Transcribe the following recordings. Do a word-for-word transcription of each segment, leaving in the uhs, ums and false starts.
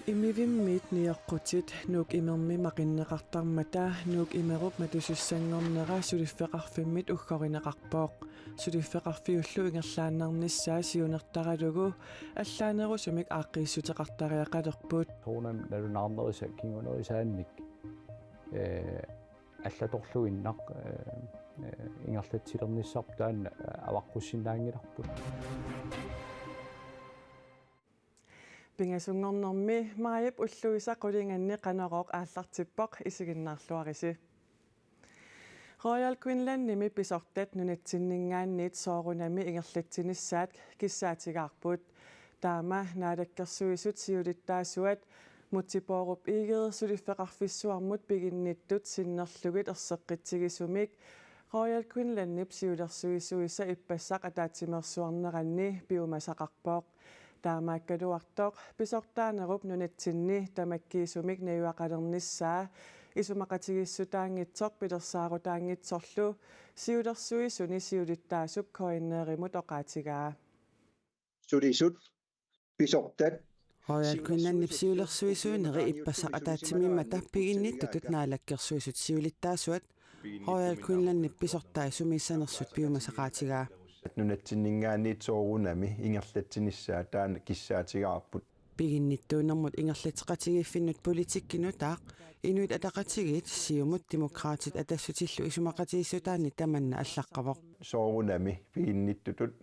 Imivimmiit nioqqutit Nuuk Imermi maqinneqartarmata Nuuk Imerup matussanngornera suliffeqarfimmit uggorineqarpoq. Suliffeqarfiullu ingerlaannarnissaa siunertaralugu allaanerusumik aaqqiissuteqartariaqalerput. Soorunami nalunaarnerisa kingunerisaannik, ee, allatorluinnaq, ee, ee, ingerlatsilernissarput taanna avaqqussinnaanngilarput. Pingasunngornermi maajip ulluisa qulinganni Qanorooq aallartippoq, isiginnaarluarisi. Royal Greenlandimi pisortat nunatsinninngaanniit soorunami ingerlatsinissaat kissaatigaarput. Taama Naalakkersuisut siulittaasuat Múte Bourup Egede suliffeqarfissuarmut piginnittut sinnerlugit erseqqitsigisumik Royal Greenlandip siulersuisuisa ippassaq ataatsimeersuarneranni piumasaqarpoq. Taamaakkaluartoq pisortaanerup nunatsinni tamakkiisumik najugaqalernissaa isumaqatigiissutaanngitsoq pilersaarutaanngitsorlu siulersuisuni siulittaasup K N R-imut oqaatigaa. Sulisut, pisortat, Royal Greenlandip siulersuisuuneri ippassaq ataatsimiimmata piginnittutut Naalakkersuisut siulittaasuat Royal Greenlandip pisortai sumiissanersut piumasaqaatigaa. Nunatsinninngaanniit soorunami ingerlatsinissaa taanna kissaatigaarput. Piginnittuunermut ingerlatseqatigiiffinnut politikkinut aaq Inuit Ataqatigiit, Siumut, Demokraatit Atassutillu isumaqatigiissutaanni tamanna allaqqavoq. Soorunami piginnittutut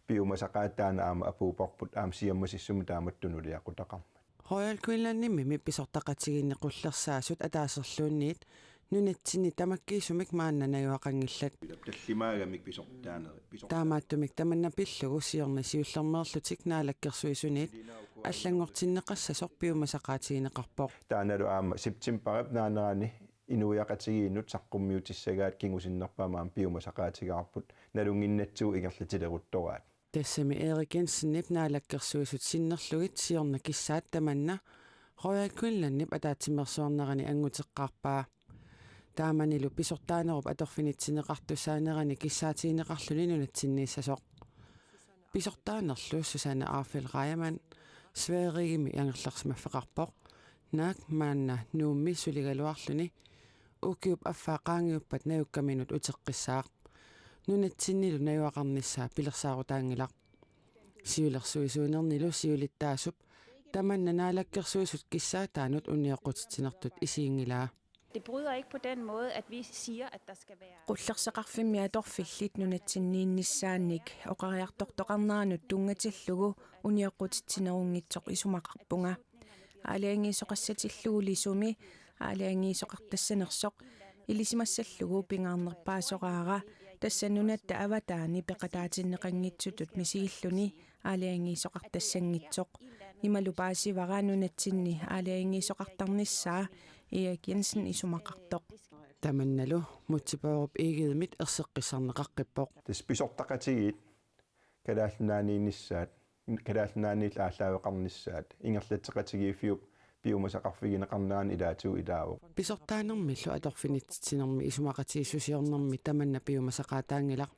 piumasaqaat taanna aamma apuupparput aamma siammasissumik taamatut tunuliaqutaqarmat. Royal Greenlandimi pisortaqatigiinni qullersaasut ataaserluunniit nunatsinni tamakkiisumik maanna najugaqanngillat. Tallimaagamik pisortaaneri, pisor- Taamaattumik tamanna pillugu siorna siullermeerlutik Naalakkersuisuniit allanngortinneqassasoq piumasaqaatigineqarpoq. Taannalu aamma septembarip naanerani inuiaqatigiinnut saqqummiutissagaat kingusinnerpaamik aamma piumasaqaatigaarput, nalunnginnatsigu ingerlatileruttoraat. Tassami Erik Jensenip Naalakkersuisut sinnerlugit siorna kissaat tamanna Royal Greenlandip ataatsimeersuarnerani anguteqqaarpaa. Taamanilu pisortaanerup atorfinitsinneqartussaanerani kissaatigineqarluni nunatsinniissasoq. Pisortaanerlu Susanne Arfel Reimann Sverigemi angerlarsimaffeqarpoq. Naak maanna Nuummi suligaluarluni ukiup affaa qaangiuppat najukkaminut uteqqissaaq. Nunatsinnilu najugaqarnissaa pilersaarutaanngilaq. Siulersuisuunernilu siulittaasup tamanna Naalakkersuisut kissaataanut unioqqutitsinertut isiginngilaa. Det bryder ikke på den måde, at vi siger, at der skal være Qullerseqarfimmi atorfillit nunatsinniinnissaannik oqariartortoqarneranut tunngatillugu unioqqutitsinerunngitsoq isumaqarpunga. Aalajangiisoqassatillugu lisumi aalajangiisoqartassanersoq ilisimassallugu pingaarnerpaasoraara, tassa nunatta avataani peqataatinneqanngitsutut misigilluni aalajangiisoqartassanngitsoq. Imalu paasivara nunatsinni aalajangiisoqartarnissaa, Erik Jensen isumaqartoq. Tamannalu Múte Bourup Egedemit erseqqissarneqaqqippoq. Tassa pisortaqatigiit Kalaallit Nunaanniinnissaat, Kalaallit Nunaanniillu aallaaveqarnissaat ingerlatseqatigiiffiup piumasaqarfigineqarnerani ilaatigut ilaavoq. Pisortaanermillu atorfinitsitsinermi isumaqatigiissusiornermi tamanna piumasaqaataanngilaq.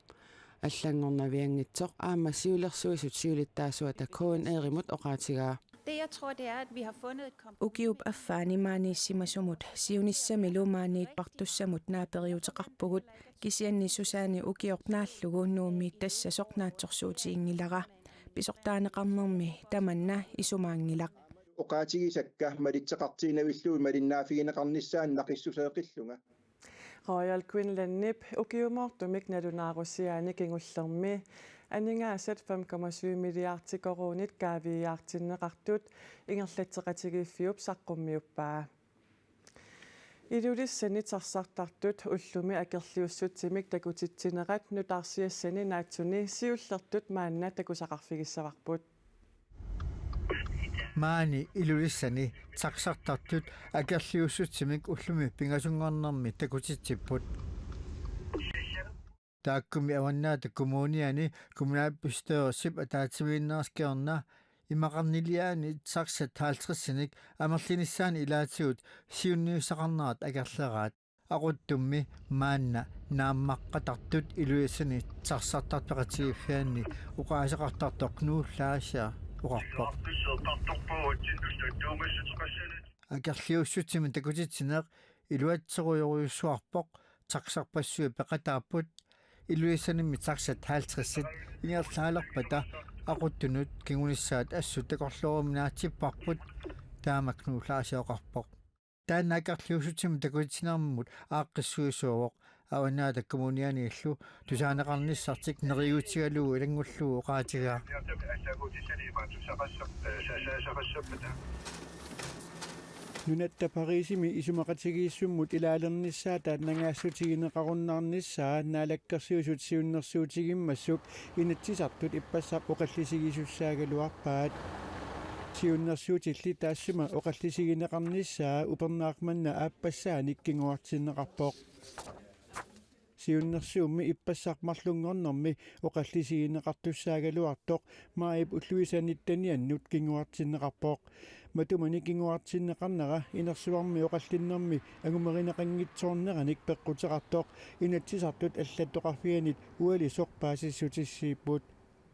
Allanngornavianngitsoq aamma siulersuisut siulittaasuata K N R-imut oqaatigaa. Det, jeg tror, det er, at vi har fundet et kompromis. Ukiup affaani maaniissimasumut siunissamilu maaniippartussamut naaperiuteqarpugut, kisianni Susanne ukioq naallugu Nuummiittassasoq naatsorsuutiginngilara. Pisortaaneqarnermi tamanna isumaanngilaq. Oqaatigisakka malitseqartiinnavillugu malinnaaffigineqarnissaannut naqissuseeqillunga. Royal Greenlandip ukiumoortumik nalunaarusiaani kingullermi aningaasat fem komma syv milliardi koruunit kaaviiaartinneqartut ingerlatseqatigiiffiup saqqummiuppaa. Ilulissani taxartartut ullumi akerliussutsimik takutitsinerat nutaarsiassani naatsuni siullertut maanna takusaqarfigissavarput. Maani Ilulissani taxartartut akerliussutsimik ullumi pingasunngornermi takutitsipput. Taakkumi Avannaata Kommuniani kommunalbestyrelsip ataatsimiinnerata kingorna imaqarniliaani taxat halvtredsinik amerlinissaannik ilaatigut siunniussaqarnerat akerleraat. Aquttummi maanna naammaqqatartut Ilulissani taxartartut peqatigiiffianni oqaaseqartartoq Knud Larcher oqarpoq. Akerliussutsimik takutitsineq iluatserujorujussuarpoq, taxarpassuit peqataapput, Ilulissanimi taxat halvtredsit ingerlaalerpata aquttunut kingunissaat assut takorlooruminaatsipparput, taama Knud Larsen oqarpoq. Taanna akerliussutsimik takutitsinermut aaqqissuisuuvoq, Avannaata Kommunianiillu tusaaneqarnissartik neriuutigalugu ilanngullugu oqaatigaa. Nunatta Parisimi isumaqatigiissummut ilaalernissaata nangaassutigineqarunnaarnissaa Naalakkersuisut siunnersuutigimmassuk Inatsisartut ippassaq oqallisigisussaagaluarpaat. Siunnersuutilli taassuma oqallisigineqarnissaa upernaaq manna aappassaanik kinguartinneqarpoq. Siunnersuummi ippassaq marlunngornermi oqallisigineqartussaagaluartoq maajip ulluisa nitteniannut kinguartinneqarpoq. Matumani kinguartinneqarnera inersuarmi oqallinnermi angumerineqanngitsoorneranik peqquteqartoq Inatsisartut allattoqarfianit ualisoq paasissutissiipput.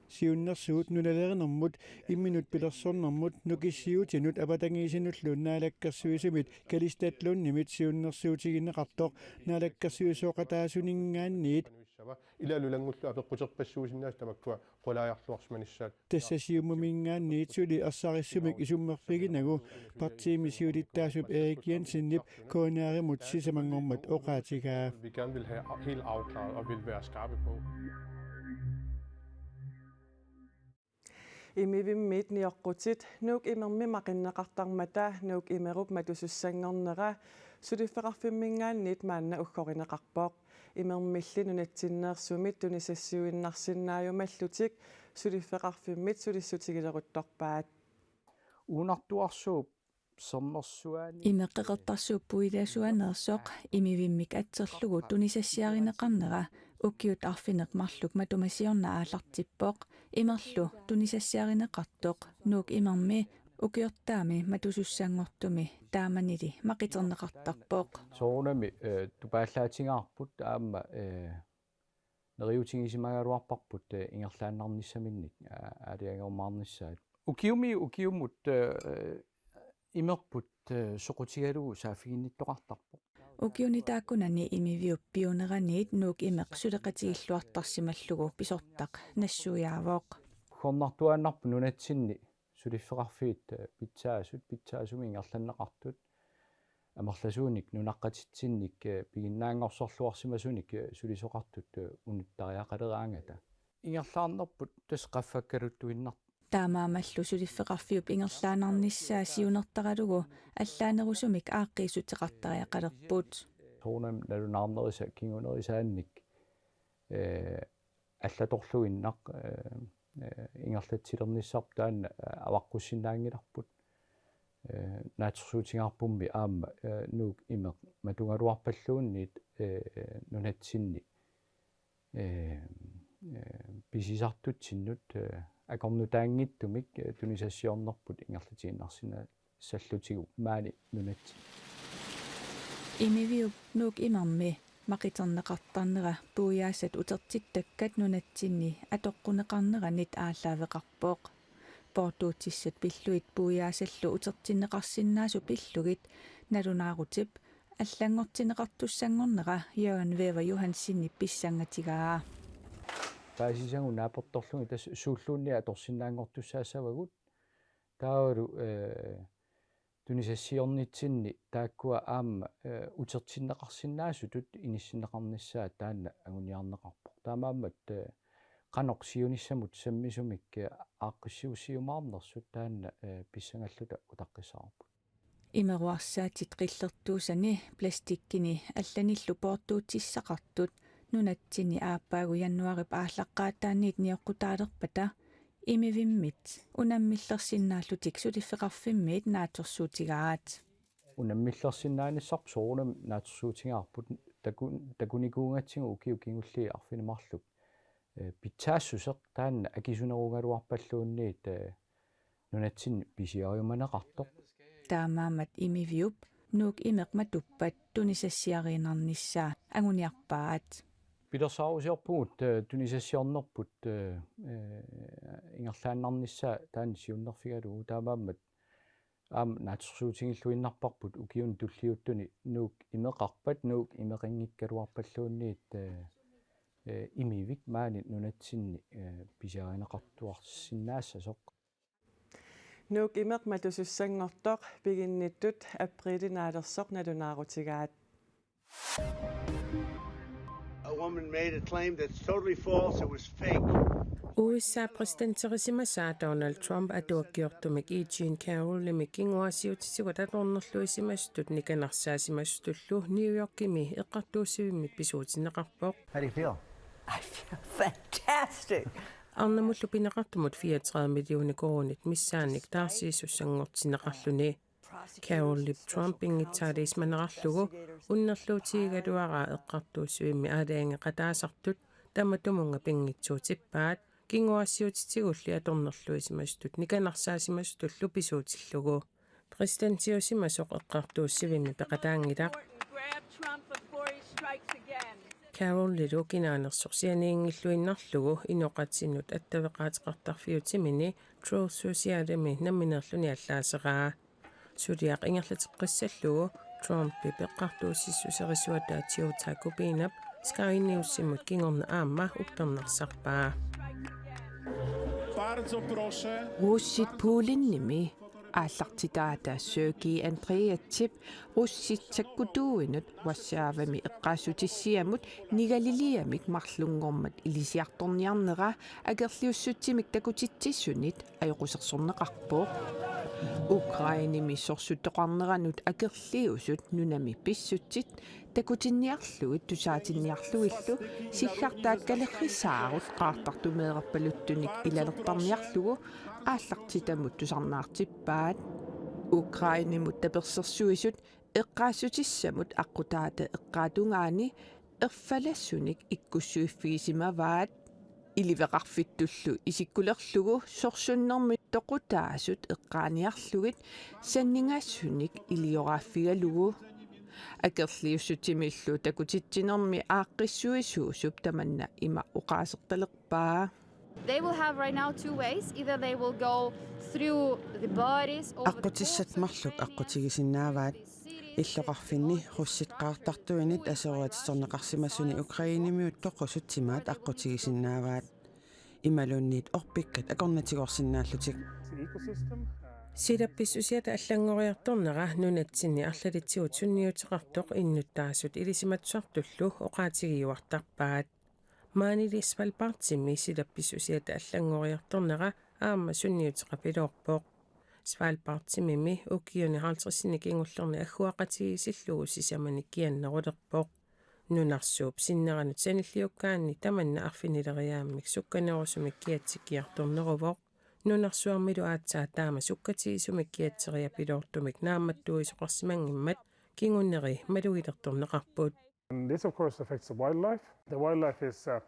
Siunnersuut nunalerinermut, imminut pilersornermut, nukissiuutinut avatangiisinullu Naalakkersuisumit Kalistat Lundimit siunnersuutigineqartoq naalakkersuisooqataasuninngaanniit. Ilaalu ilanngullugu apeqquterpassuusinnaasut tamakkua qulaajarluarsimanissaat. Tassa Siumuminngaanniit suli ersarissumik isummerfiginagu partiimi siulittaasup Erik Jensenip K N R-imut sisamanngormat oqaatigaa. Vi gerne vil have helt afklaret og vil være skarpe på. Imivimmiit nioqqutit Nuuk Imermi maqinneqartarmata Nuuk Imerup matusussanngornera suliffeqarfimminngaanniit maanna uggorineqarpoq. Imermilli nunatsinneersumit tunisassiuinnarsinnaajumallutik suliffeqarfimmit sulissutigileruttorpaat. Uunartuarsuup sermersuaani Imeq Qeqertarsuup Puilaasuaneersoq Imivimmik atserlugu tunisassiarineqarnera ukiut arfineq-marluk matuma siorna aallartippoq. Imerlu tunisassiarineqartoq Nuuk Imermi ukiortaami matusussanngortumi taamanili maqiterneqartarpoq. Soorunami, eh, tupaallaatigaarput aamma, eh, neriuutigisimagaluarparput, eh, ingerlaannarnissaminnik, aa, aalajangerumaarnissaat. Ukiumi ukiumut, eh, imerput, eh, soqutigalugu saaffiginnittoqartarpoq. Ukiuni taakkunani Imiviup piuneraniit Nuuk Imeq suleqatigilluartarsimallugu pisortaq nassuiaavoq. Uggornartuaannarpoq nunatsinni suliffeqarfiit, eh, pitsaasut, pitsaasumik ingerlanneqartut. Amerlasuunik nunaqqatitsinnik, eh, piginnaanngorsorluarsimasunik, eh, sulisoqartut, eh, unuttariaqaleraangata. Ingerlaarnerput tassa qaffakkaluttuinnartoq. Taamaammallu suliffeqarfiup ingerlaannarnissaa siunertaralugu allaanerusumik aaqqiissuteqartariaqalerput. Soorunami nalunaarnerisa kingunerisaannik, eh, allatorluinnaq, eh, eh, ingerlatsilernissarput taanna, eh, avaqqussinnaanngilarput. Eh, naatsorsuutigaarpummi aamma, eh, Nuuk Imeq matugaluarpalluunniit, eh, nunatsinni, eh, eh, pisisartutsinnut, eh, akornutaanngitsumik, eh, tunisassiornerput ingerlatiinnarsinnaa- sallutigu maani nunatsinni. Imiviup Nuuk Imermi maqiterneqartarnera puiaasat utertittakkat nunatsinni atoqquneqarneranit aallaaveqarpoq. Poortuutissat pillugit puiaasallu utertinneqarsinnaasut pillugit nalunaarutip allanngortinneqartussanngornera Jørgen Wæver Johansenip pissangatigaa. Paasisagut naapertorlugit tassa suulluunniit atorsinnaanngortussaassavagut. Taavalu, eh, tunisassiornitsinni taakkua aamma, eh, utertinneqarsinnaasutut inissinneqarnissaat taanna anguniarneqarpoq. Taamaammat, eh, qanoq siunissamut sammisumik, eh, aaqqissuussiumaarnersut taanna, eh, pissangalluta utaqqissavarput. Imeruarsaatit qillertuusani plastikkini allanillu poortuutissaqartut nunatsinni aappaagu januaarip aallaqqaataaniit nioqqutaalerpata Imivimmit unammillersinnaallutik suliffeqarfimmiit naatsorsuutigaat. Unammillersinnaanissarput soorunami naatsorsuutigaarput taku-, takunikuugatsigu ukiut kingulliit arfineq-marluk, eh, pitsaassuseq taanna akisunerugaluarpalluunniit, eh, nunatsinni pisiariumaneqartoq. Taamaammat Imiviup Nuuk Imeq matuppat tunisassiariinnarnissaa anguniarpaat. Pilersaarusiorpugut, eh, tunisassiornerput, eh, eh, ingerlaannarnissaa taanna siunnerfigalugu, taamaammat aamma naatsorsuutigilluinnarparput ukiuni tulliuttuni Nuuk imeqarpat, Nuuk imeqanngikkaluarpalluunniit, eh, eh, imivik maani nunatsinni, eh, pisiarineqartuarsinnaassasoq. Nuuk imeq matusussanngortoq piginnittut apriili naalersoq nalunaarutigaat. A woman made a claim that's totally false. It was fake. U S A præsidenterisimasaa Donald Trump atuakkiortumik E. Jean Carrollimik kinguaassiuutitigut atornerluisimasutut nikanarsaasimasutullu New Yorkimi eqqartuussivimmik pisuutinneqarpoq. How do you feel? I feel fantastic. Arnamullu pineqartumut fireogtredive millioner koruunit missaannik taarsiisussanngortinneqarluni. Carrollip Trump pinngitsaaliisimanerarlugu unnerluutigigaluaraa eqqartuussivimmi aalajangeqataasartut tamatumunnga pinngitsuutippaat, kinguaassiuutitigulli atornerluisimasutut nikanarsaasimasutullu pisuutillugu. Præsidentiusimasoq eqqartuussivimmi peqataanngilaq. Carrollilu kinaanersorsianiinngilluinnarlugu inoqatinnut attaveqaateqartarfiutimini Truth Socialimi nammineerluni allaaseraa. Suliaq ingerlateqqissallugu Trumpip eqqartuussissuserisuata Jyotia Kubinap Sky Newsimut kingorna aamma uppernarsarpaa. Bardzo proszę. Russit Polenimi aallartitaata Sergej Andreevitsip russit sakkutuuinut Warszawami eqqaassutissiamut nigaliliamik marlunngormat ilisiartorniarnera akerliussutsimik takutitsisunit ajoqusersorneqarpoq. Ukrainemi sorsuttoqarneranut akerliusut nunami pissutsit takutinniarlugit tusaatinniarlugillu siggartaat kalerrisaarut qaartartumeerarpaluttunik ilalertarniarlugu aallartitamut tusarnaartippaat. Ukrainemut tapersersuisut eqqaassutissamut aqqutaata eqqaatungaani erfalasunik ikkussuiffigisimavaat. Iliveqarfittullu isikkulerlugu sorsunnermi toqutaasut eqqaaniarlugit sanningasunik ilioraaffigalugu. Akerliussutimillu takutitsinermi aaqqissuisuusup tamanna ima oqaasertalerpaa. They will have right now two ways. Either they will go through the bodies over the Aqqutissat corpses of marluk Ukrainians aqqutigisinnaavaat. into the cities, Illoqarfinni russit qaartartuinit aseroritsissorneqarsimasuni Ukrainemiut toqusut timaat aqqutigisinnaavaat. Imaluunniit orpikkat akornatigoorsinnaallutik. Silap pissusiata allanngoriartornera nunatsinni arlalitsigut sunniuteqartoq innuttaasut ilisimatusartullu oqaatigiuartarpaat. Maanili Svalbardimi silap pissusiata allanngoriartornera aamma sunniuteqapiloorpoq. Svalbardimimi ukiuni halvtredsinik kingullerni agguaqatigiissillugu sisamanik kiannerulerpoq. Nunarsuup sinneranut sanilliukkaanni tamanna arfinileriaammik sukkanerusumik kiatsikkiartorneruvoq. Nunarsuarmilu aatsaat taama sukkatigisumik kiatseriapiloortumik naammattuisoqarsimanngimmat kinguneri malugilertorneqarput. And this, of course, affects the wildlife. The wildlife is uh, uh,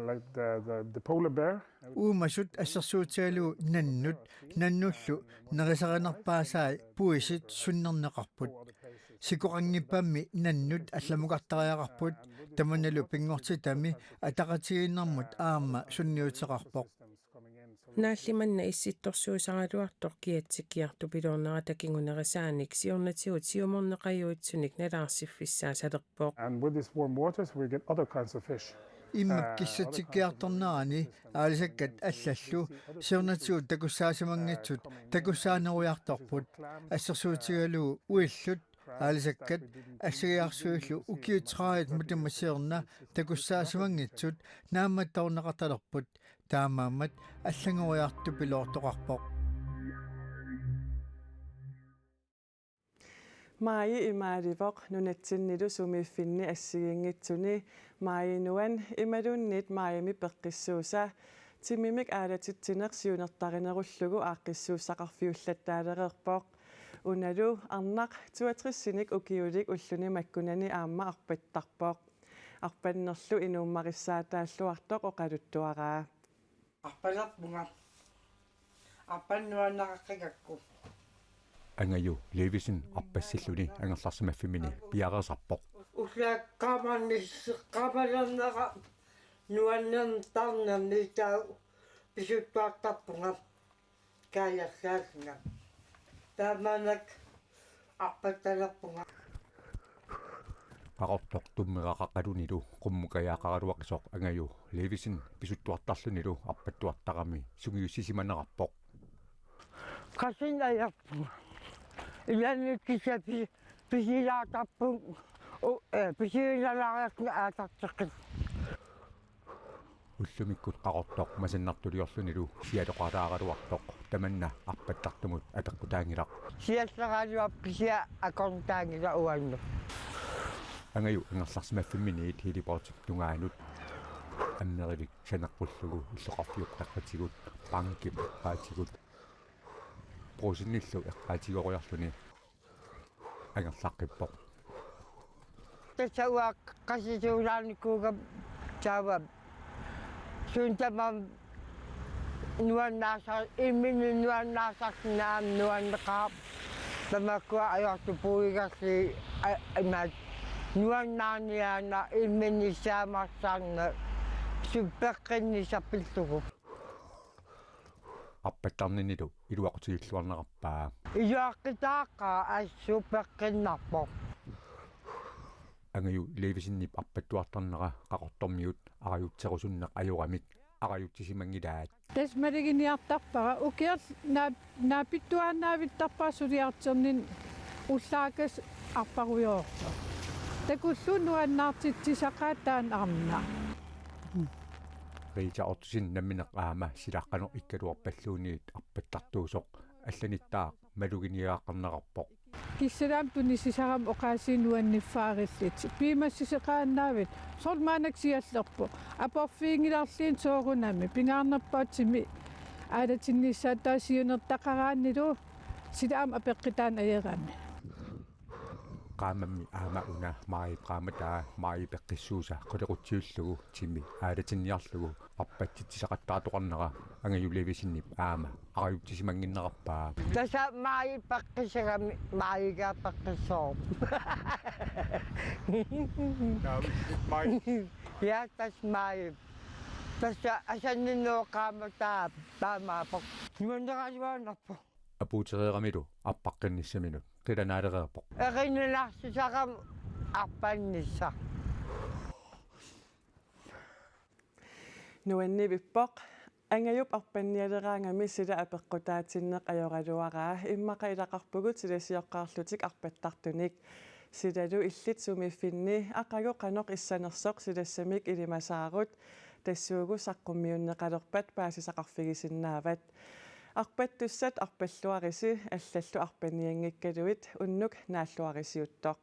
like the, the, the polar bear. Uumasut assersuutigalugu nannut, nannullu nerisarinerpaasai puisit sunnerneqarput. Sikoqanngippammi nannut allamukartariaqarput, tamannalu pinngortitami ataqatigiinnermut aamma sunniuteqarpoq. Naalli manna issittorsuusaraluartoq kiatsikkiartupiloornerata kingunerisaanik siornatigut siumorneqajuitsunik nalaarsiffissaassalerpoq. And with these warm waters, we get other kinds of fish. Immaqa kissatsikkiartornerani aalisakkat allallu siornatigut takussaasimanngitsut takussaanerujartorput, assersuutigalugu uillut aalisakkat assigiiarsuillu ukiut tredive matuma siorna takussaasimanngitsut naammattoorneqartalerput, taamaammat allanngoriartupiloortoqarpoq. Maaji imaalivoq nunatsinnilu sumiiffinni assigiinngitsuni. Maaji nuan imaluunniit maajimi peqqissuusa timimik aalatitsineq siunertarinerullugu aaqqissuussaqarfiullattaalereerpoq. Unalu arnaq toogtresinik ukiulik ulluni makkunani aamma arpattarpoq. Arpannerlu inuummarissaataalluartoq oqaluttuaraa. Arpalerpunga. Arpannuannaqaqqigakku. Angaju Levisen arpassilluni angerlarsimaffimmini piareersarpoq. Ullaaq qaamanissi-, qaamalernera nuannertarnermi taava pisuttuartarpunga kaajallaasina. Taamaanak arpattalerpunga. Qaqortoq tummeraqaqalunilu qummukajaaqaraluaqisoq Angaju Leivesen pisuttuartarlunilu arpattuartarami sungiussisimanerarpoq. Qassit ajorpunga. Ilaanni kisianni pisilaartarpunga. U-, eh, pisilaariarlunga aallarteqqippunga. Ullumikkut Qaqortoq masannartuliorlunilu sialoqalaaraluartoq tamanna arpattartumut apeqqutaanngilaq. Sialleraluarpoq kisianni akornutaanngilaq uannut. Angaju angerlarsimaffimminit heliportip tungaanut. Annerivik saneqqullugu illoqarfiup qaqqatigut bankip eqqaatigut. Brugsenilu eqqaatigoriarluni angerlaqqippoq. Tassa uanga qassit suulaarnikuugama taava suut tamarmik nuannaarsa-, imminut nuannaarsarinnaat nuanneqaaq. Tamakkua ajortut puiugaluit a-, imaattoq nuannaarniaannaq imminut saamarsarneq suppeqqinnissaq pillugu. Arpattarninilu iluaqutigilluarnerarpaa. Iluaqutaaqaaq, assut peqqinnarpoq. Angaju Leivesenip arpattuartarnera Qaqortormiut arajutserusunneq ajoramik arajutsisimanngilaat. Tassa maluginiartarpara ukiorlu naap-, naapittuaannaavittarpara suliartorninni ullaakasik arparujoortoq. Takullugu nuannaartitsisaqaaq taanna arnaq. Rita Ottosen nammineq aamma silaqqanoq ikkaluarpalluunniit arpattartuusoq allanittaaq maluginiagaqarnerarpoq. Kissalaamik tunisisarami oqaasii nuanniffaarillutik. Piumassisoqaannavit. Soorlu maannakkut siallerpoq. Aporfiginngilarluinnarlugu soorunami. Pingaarnerpaaq timi aalatinnissaa taava siunertaqaraannilu. Sila aamma apeqqutaanngilaq ajorami. Qaamammi aamma una Maajip qaamataa Maajip peqqissuusa qulequtsiullugu timi aalatinniarlugu arpatsitsisaqattaartoqarnera Angaju Leivesenip aamma arajutsisimannginnerarpaa. Tassa Maajip peqqissagami Maajiga peqqissoorpoq. Naamik Maajip. Ja, tassa Maajip. Tassa asanninnerup qaamataa taamaappoq. Nuanneraluannarpoq. Apuutereeramilu arpaqqinnissaminut qilanaalereerpoq. Erinarsisaram arpannissaq. Nuannivippoq. Angajup arpannialeraangami sila apeqqutaatinneq ajoraluaraa, immaqa ilaqarpugut silasioqqaarlutik arpattartunik. Silalu illit sumiiffinni aqagu qanoq issanersoq silassamik ilimasaarut, tassuugu saqqummiunneqalerpat paasisaqarfigisinnaavat. Arpattussat arpalluarisi, allallu arpannianngikkaluit unnuk naalluarisiuttoq.